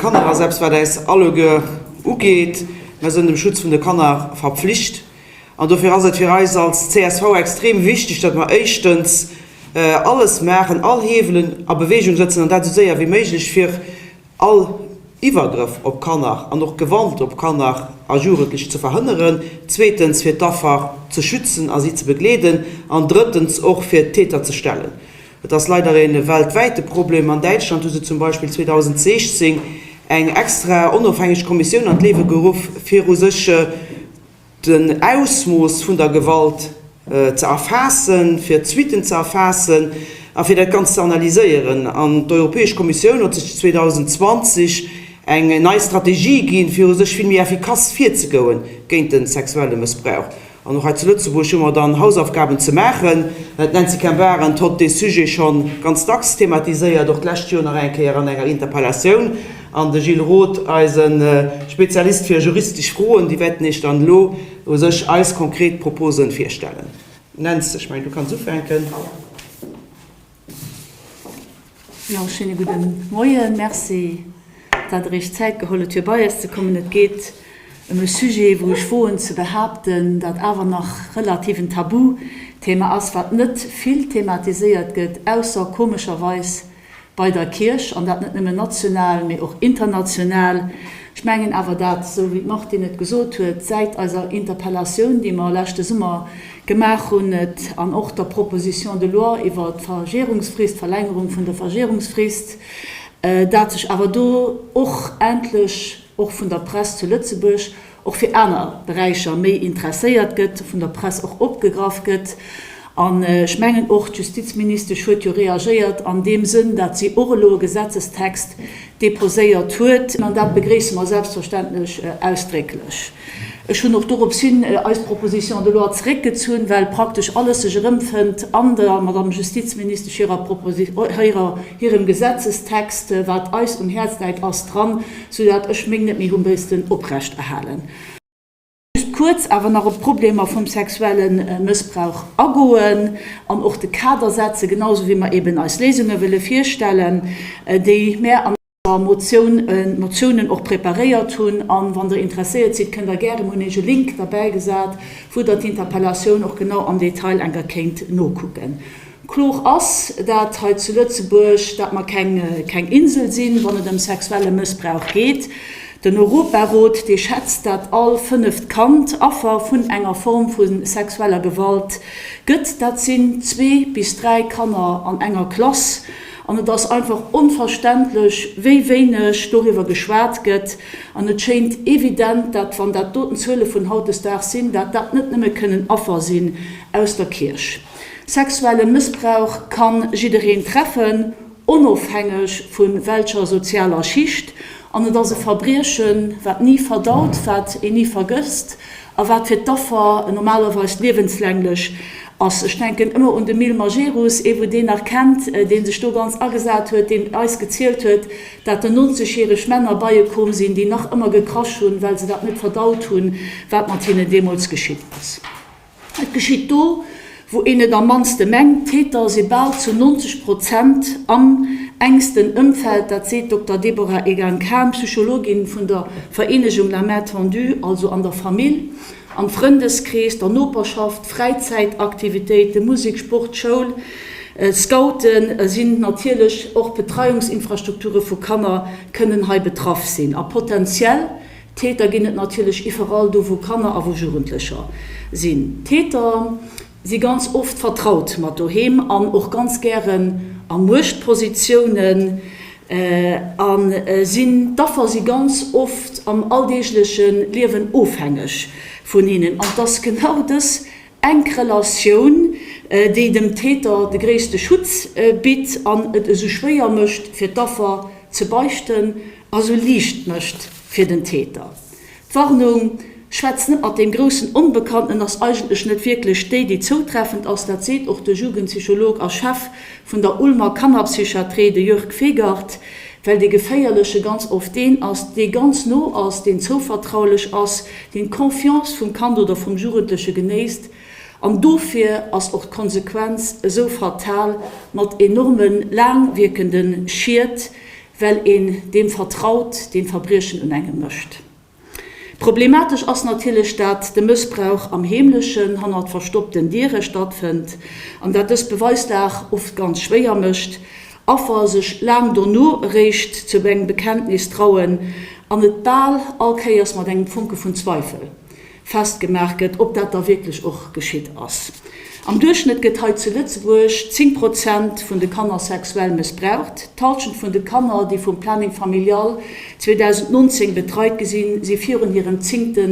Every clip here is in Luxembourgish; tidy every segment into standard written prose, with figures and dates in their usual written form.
Kanner ass eppes, wat äis alleguer ugeet. Mer sënn dem Schutz vun de Kanner verpflicht. An dofir ass et fir eis als csv extrem wichteg, datt mer éischtens alles maachen, all Hiewelen a Bewegung sëtzen, an dat esou séier wéi méiglech, fir all Iwwergrëff op Kanner an och Gewalt op Kanner a Jugendlech ze verhënneren, zweetens fir d'Affer ze schützen a si ze begleeden an drëttens och fir d'Täter ze stellen. Et ass leider e weltwäite Problem. An Däitschland hu se zum Beispill 2016 eng extra onofhängeg Kommissioun an d'Liewe geruff, fir u sech den Ausmooss vun der Gewalt ze erfaassen, fir d'Suitten ze erfaassen a fir dat Ganzt ze analyséieren. An d'Europäesch Kommissioun huet sech 2020 eng nei Strategie ginn, fir u sech vill méi effikass virzegoen géint de sexuelle Mëssbrauch. An och hei zu Lëtzebuerg hu mer dann Hausaufgaben ze maachen. D'Nancy Kemp-Arendt hott dee Sujet scho ganz dacks thematiséiert, och d'lescht Joer nach eng Kéier an enger Interpellatioun. An de Gilles Roth, eise Spezialist fir juristesch Froen, dee wäert Iech dann elo u sech eis konkret Proposen virstellen. Nancy, ech mengen, du kanns ufänken. Jo, schéine gudde Moien. Merci, dat Der Iech d'Zäit geholl hutt, fir bei eis ze kommen. Et geet ëm e Sujet, wou ech woen ze behaapten, dat awer nach relativ en Tabuthema ass, wat net vill thematiséiert gëtt, ausser komescherweis bei der Kierch, an dat net nëmmen national, mee och international. Ech mengen awer, dat, esou wéi d'Martine et gesot huet, säit eiser Interpellatioun, déi mer leschte Summer gemaach hunn, et an och der Proposition de loi iwwert d'Verjährungsfrist, d'Verlängerung vun der Verjährungsfrist, dat sech awer do och endlech och vun der Press zu Lëtzebuerg och fir aner Beräicher méi interesséiert gëtt, vun der Press och opgegraff gëtt. An ech mengen och, d'Justizministesch huet jo reagéiert an deem Sënn, dat si och elo e Gesetzestext deposéiert huet. An dat begréisse mer selbstverständlech ausdrécklech. Ech hunn och dorops hin eis Proposition de loi zeréckgezunn, well praktesch alles sech erëmfënnt an der Madame Justizministesch hirer hirer, hirem Gesetzestext, wat eis um Häerz läit, ass dran, soudatt ech meng net méi hu missten oprechterhalen. Just kuerz awer nach op d'Problemer vum sexuelle Mëssbrauch agoen an och de Kader setzen, genau esou wéi mer eben eis Léisunge wëlle virstellen, déi mär an eiser Motioun, Motiounen och preparéiert hunn. An wann Der interesséiert sidd, kënnt Der gären, mir hunn Iech e Link derbäigesat, wou Der d'Interpellatioun och genau am Detail enker kéint nokucken. Kloer ass dat hei zu Lëtzebuerg, dat mer keng keng Insel sinn, wann et ëm sexuelle Mëssbrauch geet. Den Europarot, dee schätzt, dat all fënneft Kand Affer vun enger Form vu sexueller Gewalt gëtt. Dat sinn zwee bis dräi Kanner an enger Klass. An et ass einfach onverständlech, wéi wéineg doriwwer geschwat gëtt. An et schéint evident, dat wann dat doten Zuele vun hautdesdaags sinn, dat dat net nëmme kënnen Affer sinn aus der Kierch. Sexuelle Mëssbrauch kann jiddereen treffen, onofhängeg vu welcher sozialer Schicht, an et ass e Verbriechen, wat ni verdaut, wat een ni vergësst a wat fir d'Affer normalerweis liewenslänglech ass. Ech denken ëmmer un de Mil Majerus, ee wou deen nach kennt, dee sech do ganz agesat huet, deen eis gezielt huet, dat en 90 järeg Männer bei e koom sinn, déi nach ëmmer gekrasch hunn, well se dat net verdaut hunn, wat mat hinnen deemools geschitt ass. Et geschitt do, wou een et am mannste mengt, D'Täter si bal zu 90 Prozent am enksten Ëmfeld. Dat seet d'Dokter Deborah Egan-Kahn, Psychologin vun der Vereenegung La Main Tendue, also an der Famill, am Frëndeskrees, der Noperschaft, Fräizäitaktivitéiten, Musek, Sport, Schoul, Scouten sinn natierlech och Betreiungsinfrastrukture vu Kanner kënnen hei betraff sinn a potenziell Täter ginn et natierlech iwwerall do wou Kanner a wou Jugendlecher sinn. Täter si ganz oft vertraut mat doheem an och ganz gären a Muechtpositiounen a sinn. D'Affer si ganz oft am alldeegleche Liewen ofhängeg vun hinnen an et ass genau dës enk Relatioun, déi dem Täter de gréisste Schutz bitt an et esou schwéier mécht fir d'Affer ze beichten a sou liicht mécht fir den Täter. D'Warnung, Schwätz net mat deem groussen Onbekannten ass eigentlech net wierklech déi, déi zoutreffend ass. Dat seet och de Jugendpsycholog a Chef vun der Ulmer Kannerpsychiatrie, de Jörg Fegert, well dee Geféierleche ganz oft deen ass, dee ganz no ass, deen zouvertraulech ass, deen d'Confiance vum Kand oder vum Jugendleche genéisst. An dofir ass och d'Konsequenz esou fatal, mat enorme laangwierkende Schied. well een deem vertraut, deen d'Verbriechen un engem mécht. Problematesch ass natierlech, dat de Mëssbrauch am Heemlechen, hannert verstoppten Diere stattfënnt an dat dës Beweislag oft ganz schwéier mécht, Affer sech laang dono eréischt zu engem Bekenntnis trauen an et bal all Kéiers mat engem Fonke vun Zweifel festgemaach gëtt, ob dat da wierklech och geschitt ass. Am Duerchschnëtt gëtt hei zu Lëtzebuerg 10 Prozent vun de Kanner sexuell mëssbraucht. D'Halschent vun de Kanner, déi vum Planning familial 2019 betreit gi sinn, si virun hirem zéngte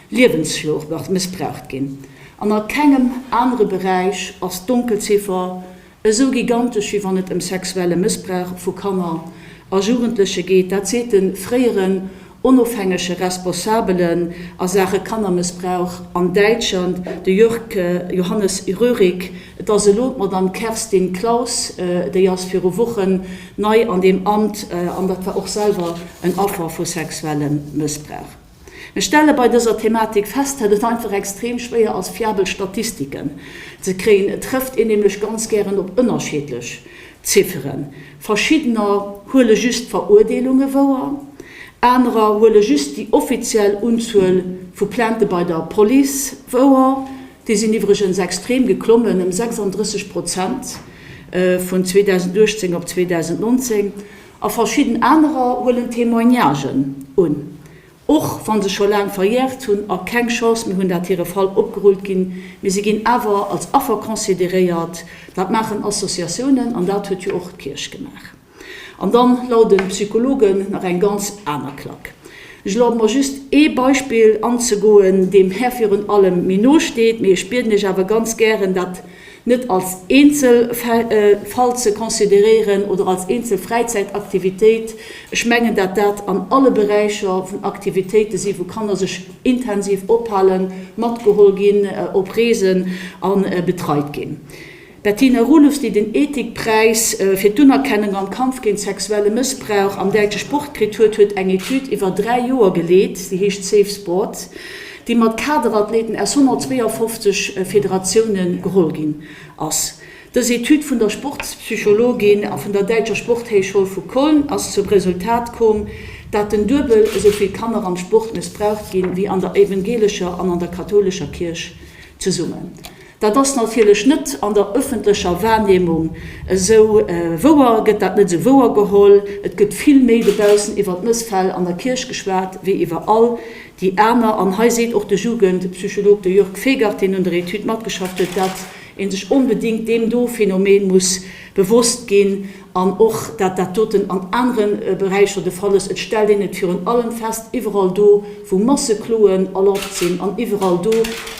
Liewensjoer mëssbraucht ginn. An a kengem anere Beräich ass d'Donkelziffer Esou gigantesch wéi wann et ëm sexuelle Mëssbrauch vu Kanner a Jugendleche geet, dat seet de fréieren onofhängege Responsabelen a Saache Kannermëssbrauch an Däitschand, de Jörg Johannes Röhrig. Et ass elo d'Madame Kerstin Klaus, déi ass viru Wochen nei an deem Amt an dat war och selwer en Affer vu sexuellem Mëssbrauch. Mir stelle bei dëser Thematik fest, dat et einfach extrem schwéier ass, fiabel Statistiken ze kréien. Et trëfft een nämlech ganz gären op ënnerschiedlech Zifferen. Verschiddener huele just d'Verurdeelunge wouer, anerer huele just déi offiziell Unzuel vu Plaintë bei der Police wouer. Déi sinn iwwregens extrem geklommen, ëm 36 Prozent vun 2018 op 2019. A verschidden anerer huelen Témoignagen un, och wa se scho laang verjährt hunn a keng Chance méi hunn, dat hire Fall opgerullt ginn, mee se ginn awer als Affer consideréiert. Dat maachen Associatiounen an dat huet jo och d'Kierch gemaach. An dann lauden d'Psychologen nach eng ganz aner Klack. Ech erlaube mer just ee Beispill anzegoen, deem Här virun allem méi no steet, mee ech bieden Iech awer ganz gären, dat net als Eenzelfall ze consideréieren oder als eenzel Fräizäitaktivitéit. Ech mengen, dat dat an alle Beräicher vun Aktivitéite si wou Kanner sech intensiv ophalen, matgeholl ginn op Reesen a betreit ginn. D'Bettina Rulufs, déi den Ethikpräis fir d'Unerkennung am Kampf géint sexuelle Mëssbrauch am däitsche Sport kritt huet, huet eng Etüd iwwer 3 Joer geleet, déi heescht Safe Sport. déi mat Kaderathleten aus 152 Federatioune geholl ginn ass. Dës Etüd vun der Sportspsychologin a vun der däitscher Sporthéichschoul vu Köln ass zum Resultat koom, dat den Duebel esou vill Kanner am Sport mëssbraucht ginn, wéi an der evangelescher an an der kathoulescher Kierch zesummen. Dat ass natierlech net an der ëffentlecher Wahrnehmung esou wouer, gëtt dat net esou wouer geholl. Et gëtt vill méi dobaussen iwwer d'Mëssfäll an der Kierch geschwat wéi iwwer all déi aner. An hei seet och de Jugendpsycholog, de Jörg Fegert, deen un der Etüd matgeschafft huet, dat ee sech onbedéngt deem do Phänomen muss bewosst ginn an och dat dat doten an anere Beräicher de Fall ass. Et stellt een et virun allem fest iwwerall do, wou Massekloen erlaabt sinn an iwwerall do,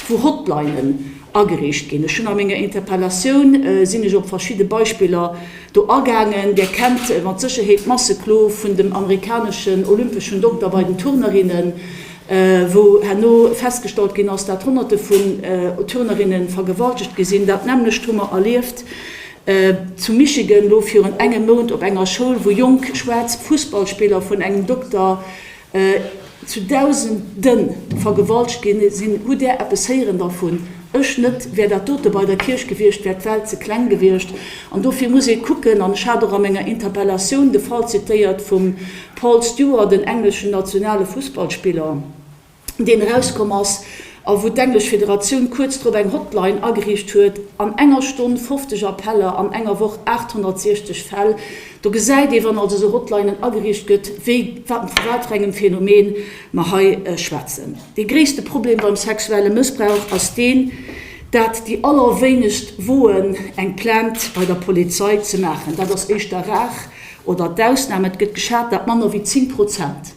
wou Hotlinen ageriicht ginn. Ech hunn a menger Interpellatioun, sinn ech op verschidde Beispiller do agaangen. Där kennt mat Sécherheet d'Masseklo vun dem amerikaneschen olympeschen Dokter bei den Turnerinnen, wou herno festgestallt ginn ass, dat Honnerte vun Turnerinne vergewaltegt gi sinn. Dat nämmlecht hu mer erlieft zu Michigan elo virun engem Mount op enger Schoul, wou jonk schwaarz Fussballspiller vun engem Dokter zu Dausende vergewaltegt gi sinn. Hutt Där eppes héieren dervun? Ech net. Wär dat dote bei der Kierch gewiescht, wär d'Welt ze kleng gewiescht. An dofir muss ee kucken, an ech hat och a menger Interpellatioun de Fall zitéiert vum Paul Stewart, den engleschen nationale Fussballspiller, deen erauskomm ass a wou d'englesch Federatioun kuerz drop eng Hotline ageriicht huet, an enger Stonn 50 Appeller, an enger Woch 860 Fäll. Do gesäit ee, wann also esou Hotlinen ageriicht gëtt, wéi, wat, vu wat fir engem Phänomen mer hei schwätzen. Dee gréisste Problem beim sexuelle Mëssbrauch ass deen, dat déi allerwéinegst woen, eng Plainte bei der Polizei ze maachen. Dat ass éischter rar oder d'Ausnam. Et gëtt geschat, dat manner wéi 10 Prozent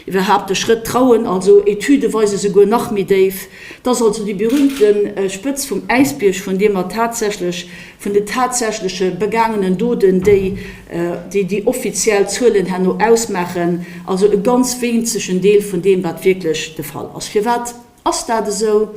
iwwerhaapt de Schrëtt trauen. Also Etüde weise souguer nach méi déif. Et ass also déi berühmte Spëtz vum Äisbierg, vun deem mer tatsächlech, vun den tatsächleche begaangenen Doden, déi déi déi offiziell Zuelen herno ausmaachen, also e ganz wéinzegen Deel vun deem, wat wierklech de Fall ass. Firwat ass dat esou?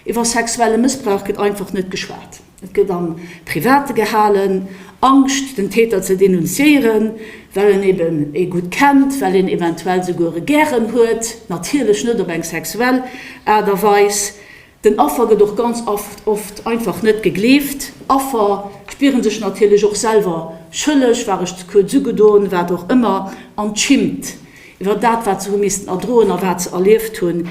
Iwwer sexuelle Mëssbrauch gëtt einfach net geschwat. Et gëtt am Private gehalen, Angscht, den Täter ze denunziéieren, well en eben ee gutt kennt, well een eventuell souguer e gären huet, natierlech net op eng sexuell Aart a Weis. Den Affer gëtt och ganz oft einfach net gegleeft. Affer spiere sech natierlech och selwer. schëlleg, war ech ze kuerz ugedon, wat och ëmmer, an d'Schimmt iwwer dat, wat se hu missten erdroen a wat se erlieft hunn.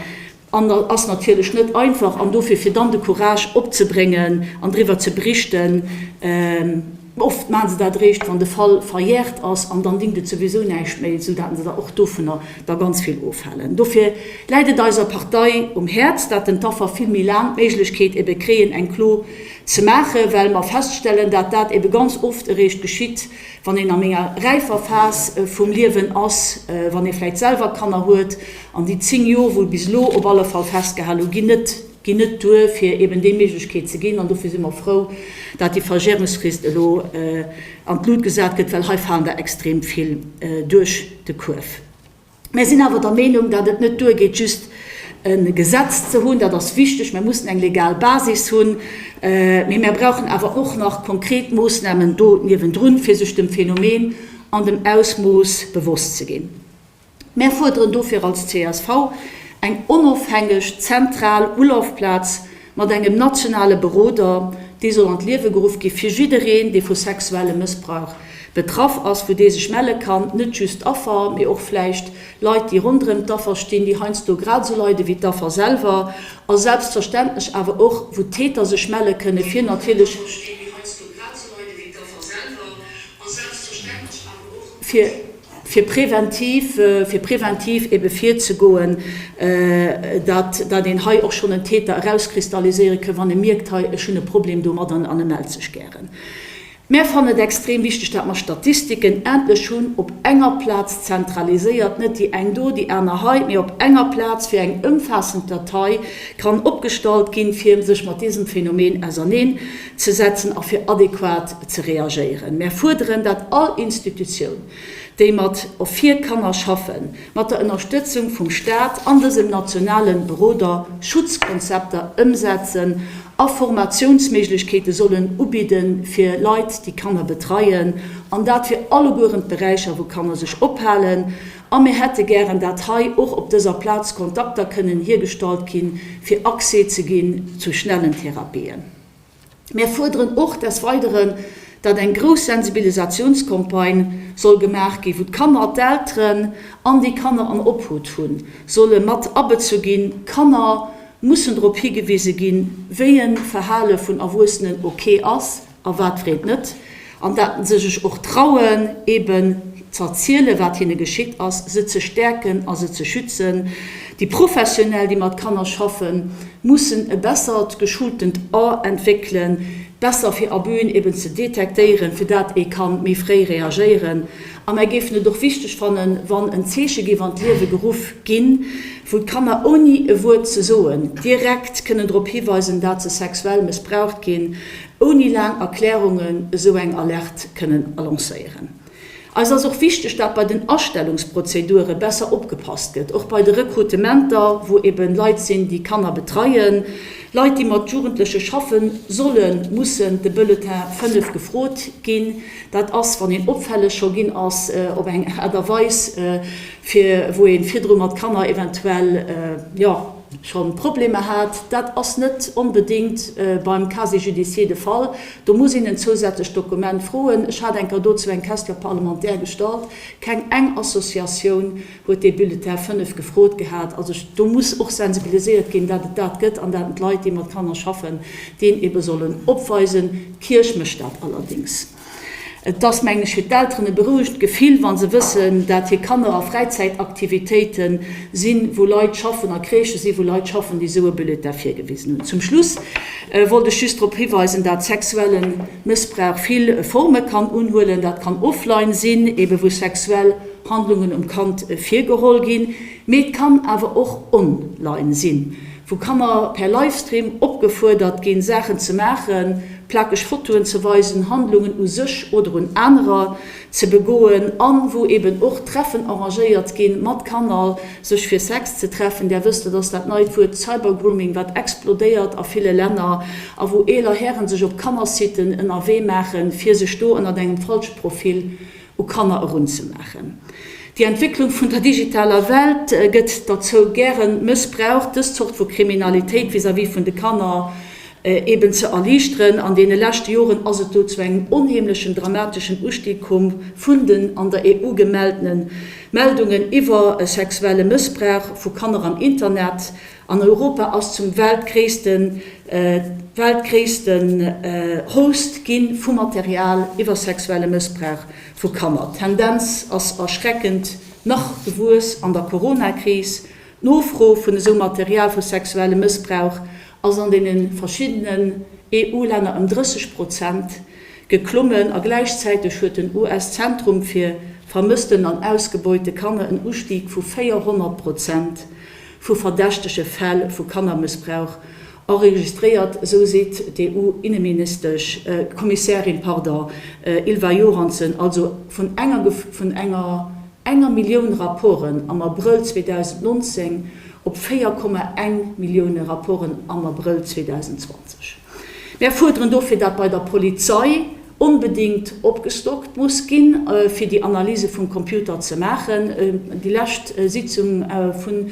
An ass natierlech net einfach. An dofir, fir dann de Courage opzebréngen an driwwer ze berichten, oft maache se dat eréischt, wann de Fall verjährt ass, an dann dingt et souwisou näischt méi, esou dat se der och dovunner da ganz vill ofhalen. Dofir läit et eiser Partei um Häerz, dat den d'Affer vill méi laang d'Méiglechkeet ebe kréien, eng Klo ze maachen, well mer feststellen, dat dat ebe ganz oft eréischt geschitt, wann een a menger räifer Phas vum Liewen ass, wann ee vläicht selwer Kanner huet, an déi 10 Jor, wou bis elo op alle Fall festgehal hu, ginn net, ginn net duer, fir eben déi Méiglechkeet ze ginn. An dofir si mer frou, dat déi Verjährungsfrist elo an d'Lut gesat gëtt, well hei falen der extrem vill duerch de Kuerf. Mär sinn awer der Meenung, dat et net duergeet, just e Gesetz ze hunn. Dat ass wichteg, mär mussen eng legal Basis hunn, mee mär brauchen awer och nach konkret Moossnamen do niewendrun, fir sech dem Phänomen an dem Ausmooss bewosst ze ginn. Mär fuerderen dofir als csv eng onofhängeg zentral Ulafplaz mat engem nationale Beroder, dee soll an d'Liewe geruff gi fir jiddereen, dee vu sexuellem Mëssbrauch betraff ass, wou dee sech melle kann, net just d'Affer, mee och vläicht Leit, déi ronderëm d'Affer stinn, déi heiansdo grad esou leide wéi d'Affer selwer, a selbstverständlech awer och, wou d'Täter sech melle kënne fir natierlech fir. fir preventiv, fir preventiv ebe virzegoen, datt, datt een hei och schonn en Täter erauskristalliséiere ka, wann e mierkt, hei, ech hunn e Problem domadder an e mellt sech gären. Mär fannen et extrem wichteg, datt mer Statistiken endlech hunn, op enger Plaz zentraliséiert, net déi eng do, déi aner hei, mee op enger Plaz, fir eng ëmfaassend Datei kann opgestallt ginn, fir sech mat diesem Phänomen auserneen ze setzen a fir adequat ze reagéieren. Mär fuerderen, datt all Institutioun, déi mat a fir Kanner schaffen, mat der Ënnerstëtzung vum Staat an dësem nationale Beroder Schutzkonzepter ëmsetzen a Formatiounsméiglechkeete sollen ubidde fir Leit, déi Kanner betreien, an dat fir allegueren d'Beräicher, wou Kanner sech ophalen. A mir hätte gären, dat hei och op dëser Plaz Kontakter kënnen hiergestallt ginn, fir Accès ze ginn zu schnellen Therapien. Mär fuerderen och des Weideren, datt eng grouss Sensibilisatiounscampagne soll gemaach ginn, wou d'Kanner, d'Elteren an déi Kanner an Obhut hunn, solle mat abezu ginn. D'Kanner mussen drop higewise ginn, wéi e Verhale vun Erwuessenen ok ass a wat freet net, an dat se sech och trauen, eben z'erzielen, wat hinne geschitt ass, se ze stäerken a se ze schützen. Déi Professionell, déi mat Kanner schaffen, mussen e bessert geschultent A entwéckelen, besser fir Abüen eben ze detektéieren, fir dat ee kann méi fréi reagéieren. A mär géifen et och wichteg fannen, wann en Zeeche géif an d'Liewe geruff ginn, wou d'Kanner ouni e Wuert ze soen direkt kënnen drop hiweisen, dat se sexuell mëssbraucht ginn, ouni laang Erklärungen esou eng Alerte kënnen lancéieren. Eis ass och wichteg, dat bei den Astellungsprozedure besser opgepasst gëtt, och bei de Rekrutementer, wou eben Leit sinn, déi Kanner betreien. Leit, déi mat Jugendleche schaffen, sollen, mussen de Bulletin 5 gefrot ginn. Dat ass, wann een opfälleg scho ginn ass op eng Aart a Weis, fir wou ee virdru mat Kanner eventuell, jo, scho Problemer hat. Dat ass net onbedéngt beim Casier judiciaire de Fall. Do muss een en zousätzlecht Dokument froen. Ech hat eng Kéier dozou eng Question parlementaire gestallt. Keng eng Associatioun huet dee Bulletin 5 gefrot gehat. Also do muss och sensibiliséiert ginn, dat et dat gëtt an dat d'Leit, déi mat Kanner schaffen, deen ebe sollen opweisen. D'Kierch mécht dat allerdéngs. Et ass, mengen ech, fir d'Elteren e berouegend Gefill, wa se wëssen, dat hir Kanner a Fräizäitaktivitéite sinn, wou Leit schaffen, a Crèchë sinn, wou Leit schaffen, déi esou e Bulletin virgewisen hunn. Zum Schluss wollt ech just drop hiweisen, dat sexuelle Mëssbrauch vill Forme kann unhuelen. Dat kann offline sinn, ebe wou sexuell Handlungen um Kand virgeholl ginn, mee et kann awer och online sinn, wou Kanner per Livestream opgefuerdert ginn, Saachen ze maachen, plakeg Fotoen ze weisen, Handlungen u sech oder un anerer ze begoen an wou eben och Treffen arrangéiert ginn, mat Kanner sech fir Sex ze treffen. Där wësst, dat ass dat neit Wuert Cybergrooming, wat explodéiert a ville Länner a wou eeler Hären sech op Kannersiten ënnerwee maachen, fir sech do ënnert engem falsche Profil u Kanner erunzemaachen. Déi Entwécklung vun der digitaler Welt gëtt derzou gären mëssbraucht, dës Zort vu Kriminalitéit vis-à-vis vun de Kanner. eben ze erliichteren. An deene leschte Joren ass et do zu engem onheemlechen dramateschen Ustig komm vun den an der EU gemelltene Meldungen iwwer sexuelle Mëssbrauch vu Kanner am Internet. An Europa ass zum weltgréissten weltgréissten Host gi vu Material iwwer sexuelle Mëssbrauch vu Kanner. D'Tendenz ass erschreckend nach gewuess an der Coronakris. D'Nofro vun esou Material vu sexuellem Mëssbrauch ass an deene verschiddenen EU-Länner ëm 30 Prozent geklommen a gläichzäiteg huet den US-Zentrum fir vermëssten an ausgebeute Kanner en Ustig vu 400 Prozent vu verdächtege Fäll vu Kannermëssbrauch enregistréiert, esou seet d'EU-Inneministesch, Kommissärin, pardon, Ylva Johansson. Also vun enger vun enger enger Millioun Rapporten am Abrëll 2019 op 4,1 Millioune Rapporten am Abrëll 2020. Mär fuerderen dofir, dat bei der Polizei onbedéngt opgestockt muss ginn, fir déi Analyse vum Computer ze maachen. Déi lescht Sitzung vun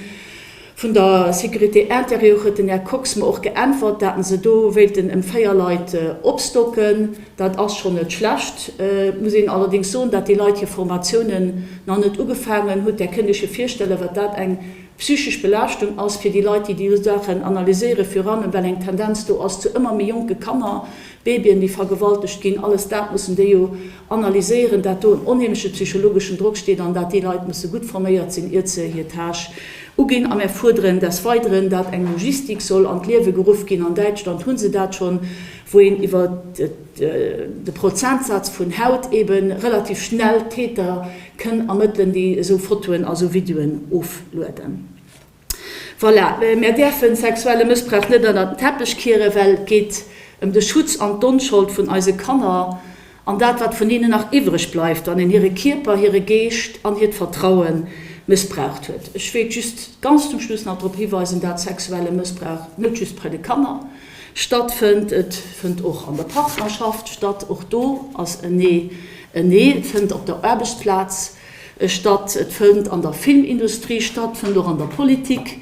vun der Sécurité intérieure huet den Här Kox mer och geäntwert, daten se do wéilten ëm 4 Leit opstocken. Dat ass schonn net schlecht. Et muss een allerdéngs soen, dat déi Leit hir Formatiounen nach net ugefaangen hutt. Där kënnt Iech jo virstellen, wat dat eng psychesch Belaaschtung ass fir déi Leit, déi déi Saachen analyséieren, virun allem well eng Tendenz do ass zu ëmmer méi jonke Kanner, Babyen, déi vergewaltegt ginn. Alles dat mussen déi jo analyséieren, dat do en onheemleche psychologeschen Drock steet an dat déi Leit musse gutt forméiert sinn, iert se hir Tâche uginn. A mär fuerderen des Weideren, dat eng Logistik soll an d'Liewe geruff ginn, an Däitschland hu se dat schonn, wou een iwwer de Prozentsaz vun haut ebe relativ schnell Täter kënn ermëttelen, déi esou Fotoen a sou Videoen oflueden. Voilà, mär däerfen sexuelle Mëssbrauch net ënnert den Teppech kieren, well et geet ëm de Schutz an d'Onschold vun eise Kanner an dat, wat vun hinnen nach iwwreg bleift, wann een hire Kierper, hire Geescht an hiert Vertraue mëssbraucht huet. Ech wéilt just ganz zum Schluss nach drop hiweisen, dat sexuelle Mëssbrauch net just bei de Kanner stattfënnt, et fënnt och an der Partnerschaft statt, och do ass en Nee en Nee, et fënnt op der Aarbechtsplaz statt, et fënnt an der Filmindustrie statt, fënnt och an der Politik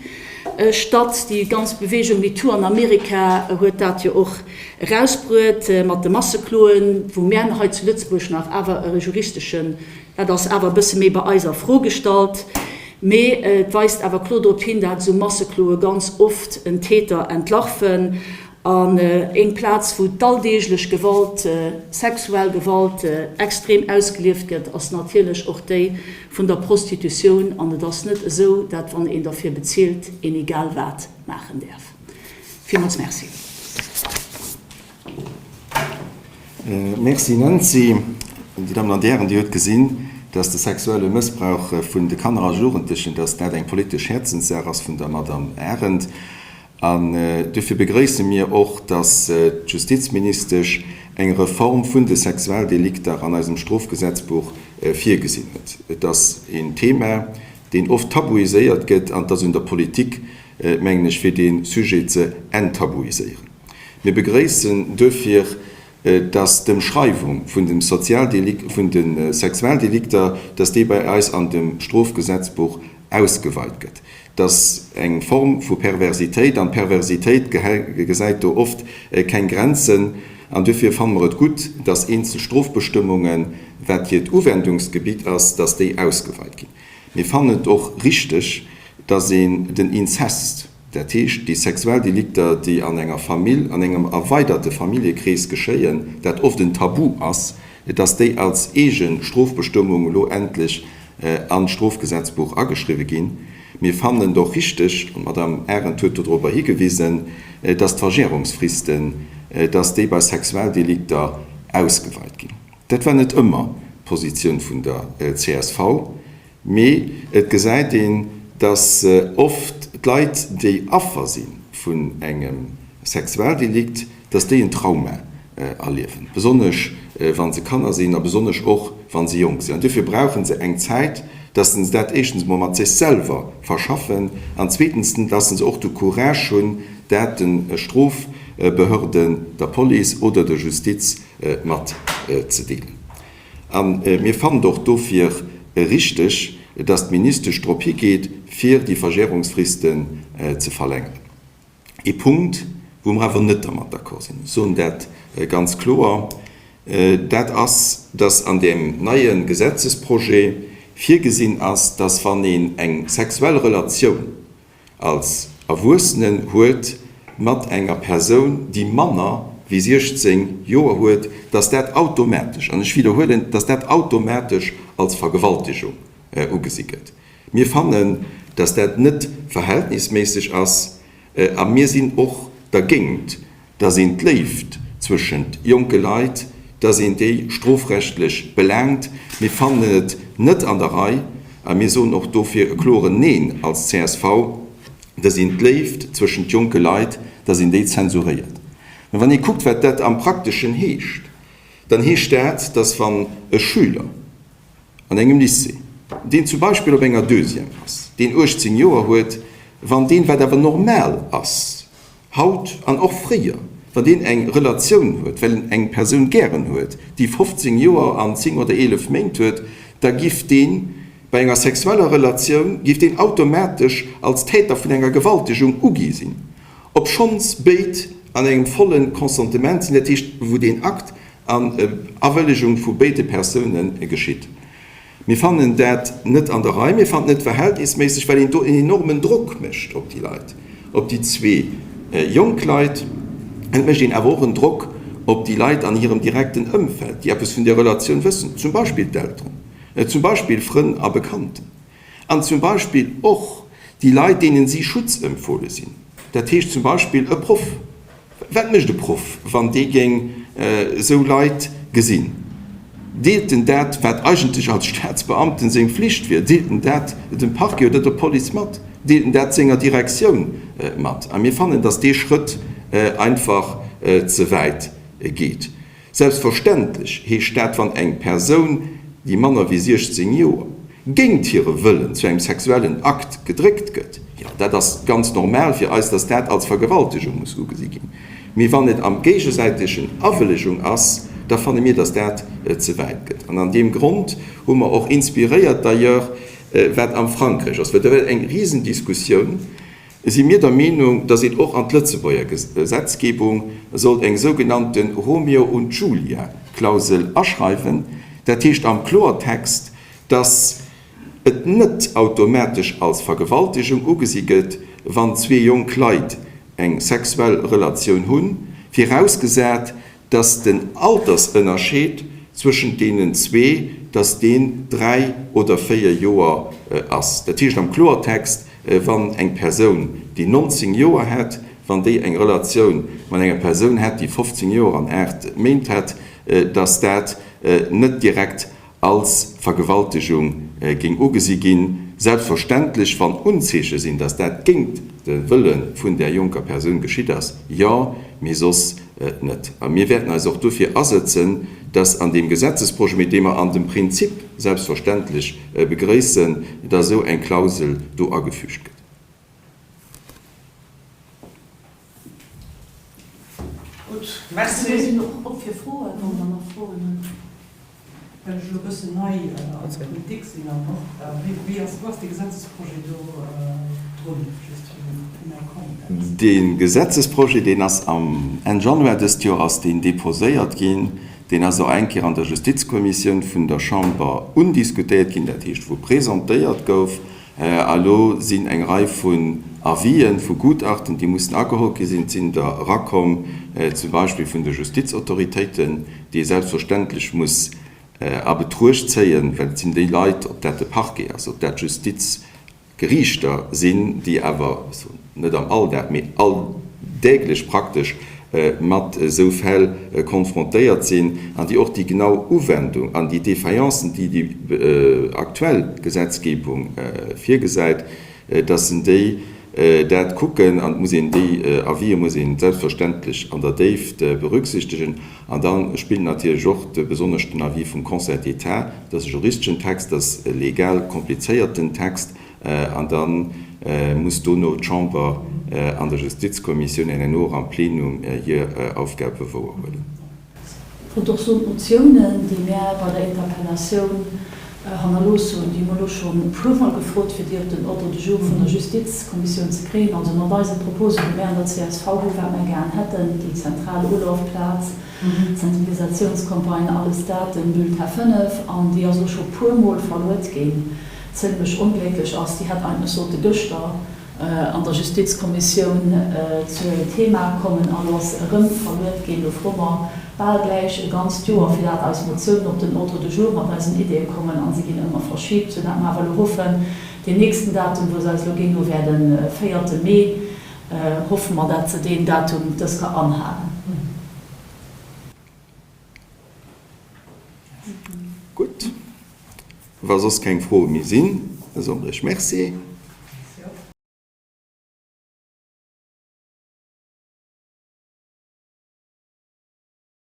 statt. Déi ganz Beweegung MeToo an Amerika huet dat jo och erausbruet mat de Massekloen, wou mär hei zu Lëtzebuerg nach awer e juristeschen, dat ass awer e bësse méi bei eis a Fro gestallt, mee et weist awer kloer drop hin, dat esou Massekloe ganz oft en Täter entlarven An eng Plaz, wou d'alldeeglech Gewalt, sexuell Gewalt, extrem ausgelieft gëtt, ass natierlech och déi vun der Prostitutioun. An et ass net esou, dat wann een derfir bezilt, een egal wat maachen däerf. Villmools Merci. Merci Nancy. Dir Dammen an Dir Hären, Dir hutt gesinn, dass de sexuelle Mëssbrauch vun de Kanner a Jugendlechen, dass dat eng politesch Häerzenssaach ass vun der Madame Arendt. An duerfir begrëisse mir och, dass d'Justizministesch eng Reform vun de Sexualdelikter an eisem Strofgesetzbuch virgesinn huet. Et ass een Thema, deen oft tabuiséiert gëtt, an et ass un der Politik, mengen ech, fir dee Sujet ze enttabuiséieren. Mir begrëissen duerfir, dass d'Ëmschreiwung vun dem Sozialdelik, vun de Sexualdelikter, dass déi bei eis an dem Strofgesetzbuch ausgeweit gëtt. Dass eng Form vu Perversitéit, an d'Perversitéit gesäit do oft keng Grenzen, an duerfir fanne mer et gutt, dass eenzel Strofbestëmmungen, wat hiert Uwendungsgebitt ass, dass déi ausgeweit ginn. Mir fannen et och richteg, dass een den Inzest, dat heescht déi sexuell Delikter, déi an enger Famill, an engem erweiderte Familljekrees geschéien, dat oft en Tabu ass, dass déi als eege Strofbestëmmung elo endlech an d'Strofgesetzbuch ageschriwwe ginn. Mir fannen et och richteg, an d'Madame Arendt huet dodrober higewisen, dass d'Verjährungsfristen, dass déi bei Sexualdelikter ausgeweit ginn. Dat war net ëmmer d'Positioun vun der csv, mee et gesäit een, dass oft d'Leit, déi Affer si vun engem Sexualdelikt, dass déi en Trauma erliewen, besonnesch wa se Kanner sinn a besonnesch och wa se jonk sinn. An duerfir brauche se eng Zäit, dass se dat éischtens emol mat sech selwer verschaffen an zweetens, dass se och de Courage hunn, dat de Strofbehörden, der Police oder der Justiz matzedeelen. A mir fannen et och dofir richteg, dass d'Ministesch drop higeet, fir déi Verjärungsfristen ze verlängeren. Ee Punkt. Wou mer awer net dermat d'accord sinn, ech soen dat ganz kloer, dat ass, dass an deem neie Gesetzesprojet virgesinn ass, dass wann een eng sexuell Relatioun als Erwuessenen huet mat enger Persoun, déi manner wéi 16 Joer huet, dass dat automatesch, an ech widderhuelen, dass dat automatesch als Vergewaltegung ugesi gëtt. Mir fannen, dass dat net verhältnisméisseg ass a mir sinn och dergéint, dass een d'Léift zwëschent jonke Leit, dass een déi strofrechtlech belaangt. Mir fannen et net an der Rei a mir soen och dofir e kloren Neen als csv, dass een d'Léift zwëschent jonke Leit, dass een déi zensuréiert. Mä wann ee kuckt, wat dat am Prakteschen heescht, dann heescht dat, dass wann e Schüler, an engem Lycée, deen zum Beispill op enger Deuxième ass, deen 18 Joer huet, wann deen, wat awer normal ass haut an och fréier, wann deen eng Relatioun huet, well en eng Persoun gären huet, déi 15 Joer an 10 oder 11 Méint huet, da giff deen bei enger sexueller Relatioun, giff deen automatesch als Täter vun enger Gewaltegung ugi sinn, obschonns béid an engem volle Consentement sinn, dat heescht wou deen Akt An Awëllegung vu béide Persoune geschitt. Mir fannen dat net an der Rei, mir fannen et net verhältnisméisseg, well een do en enormen Drock mécht op déi Leit, op déi zwee jonk Leit. Et mécht een awer och en Drock op déi Leit an hirem direkten Ëmfeld, déi eppes vun där Relatioun wëssen, zum Beispill d'Elteren, zum Beispill Frënn a Bekannten an zum Beispill och déi Leit, deenen si schutzempfohle sinn, dat heescht zum Beispill e Proff. Wat mécht e Proff, wann dee géing esou Leit gesinn? Deelt en dat, wat eigentlech als Staatsbeamten seng Flicht wier, deelt en dat dem Parquet oder der Police mat? Deelt en dat senger Direktioun mat? A mir fannen, datt dee Schrëtt einfach ze wäit geet. Selbstverständlech heescht dat, wann eng Persoun, déi manner wéi 16 Joer, géint hire Wëllen zu engem sexuellen Akt gedréckt gëtt, jo, dat ass ganz normal fir eis, dass dat als Vergewaltegung muss ugesi ginn. Mee wann et am géigesäitegen Awëllegung ass, da fanne mir, dass dat ze wäit gëtt. An an deem Grond hu mer och inspiréiert d'ailleurs, wat am Frankräich ass, well do war eng Risendiskussioun, si mir der Meenung, dass een och an d'Lëtzebuerger Gesetzgebung sollt eng sougenannte Romeo und Julia-Klausel aschreiwen, dat heescht am Kloertext, dass et net automatesch als Vergewaltegung ugesi gëtt, wann zwee jonk Leit eng sexuell Relatioun hunn, virausgesat, dass den Altersënnerscheed zwëschent deenen zwee, dass deen 3 oder 4 Joer ass. Dat heescht am Kloertext, wann eng Persoun, déi 19 Joer hätt, wann déi eng Relatioun mat enger Persoun hätt, déi 15 Joer an 8 Méint hätt, dass dat net direkt als Vergewaltegung géing ugesi ginn, selbstverständlech wann Unzeeche sinn, datt dat géint de Wëlle vun där jonker Persoun geschitt ass, jo, mee soss net. A mir wäerten eis och dofir asëtzen, datt an deem Gesetzesprojet, mee dee mer an dem Prinzip selbstverständlech begrëissen, datt esou eng Klausel do agefügt gëtt. Gutt, merci. Mir sinn och op fir Froen, wann Der nach Froen hutt. Well ech elo e bëssen nei an der Politik sinn an och, wéi ass, wou ass dee Gesetzesprojet do drun, just fir mäi Kontext? Dee Gesetzesprojet, deen ass am Enn Januar dëst Joer ass deen déposéiert ginn. Deen ass och eng Kéier an der Justizkommissioun vun der Chamber undiskutéiert ginn, dat heescht wou presentéiert gouf. A lo sinn eng Rei vun Avisen, vu Gutachten, déi mussen ageholl gi sinn. Et sinn der erakomm, zum Beispill vun de Justizautoritéiten, déi ee selbstverständlech muss a Betruecht zéien, well et sinn déi Leit, ob dat de Parquet ass, ob dat d'Justizgeriichter sinn, déi awer, ech soen net am Alldag, mee alldäglech praktesch mat esou Fäll konfrontéiert sinn an déi och déi genau Uwendung an déi Défaillances, déi déi aktuell Gesetzgebung virgesäit, dass en déi dat kucken. An et muss een déi Avisë muss een selbstverständlech an der Déift berücksichtegen. An da spillt natierlech och de besonnesch den Avis vum Conseil d'État, dat ass e juristeschen Text, dat ass e legal komplizéierten Text, An da muss dono d'Chamber an der Justizkommissioun an herno och am Plenum hir Aufgabe wouerhuelen. Ech wollt och soen, d'Motiounen, déi mär bei der Interpellatioun. Hannerlooss hunn, déi hu mer elo schonn e puermol gefrot, fir déi op den Ordre du jour vun der Justizkommissioun ze kréien. Also mat eise Proposen, déi mär an der csv hu wat mär gären hätten, déi zentral Ulafplaz, d'Sensibilisatiounscampagne, alles dat, den Bulletin 5, an déi ass elo scho puermol verluet ginn, zimlech onglécklech ass. Déi hätt eigentlech sollte gëschter an der Justizkommissioun zur Thema kommen an ass erëm verluet ginn. Do froe mer bal gläich e ganzt Joer, fir dat eis Motiounen op den Ordre du jour mat eisen Ideeë kommen a se ginn ëmmer verschibt, soudatt mer awer elo hoffen, deen nächsten Datum, wou se eis elo ginn hu, wär de véierte Mee, hoffe mer, dat se deen Datum dës ka anhalen. Gutt, wa soss keng Froe méi sinn, da soe mer Iech Merci.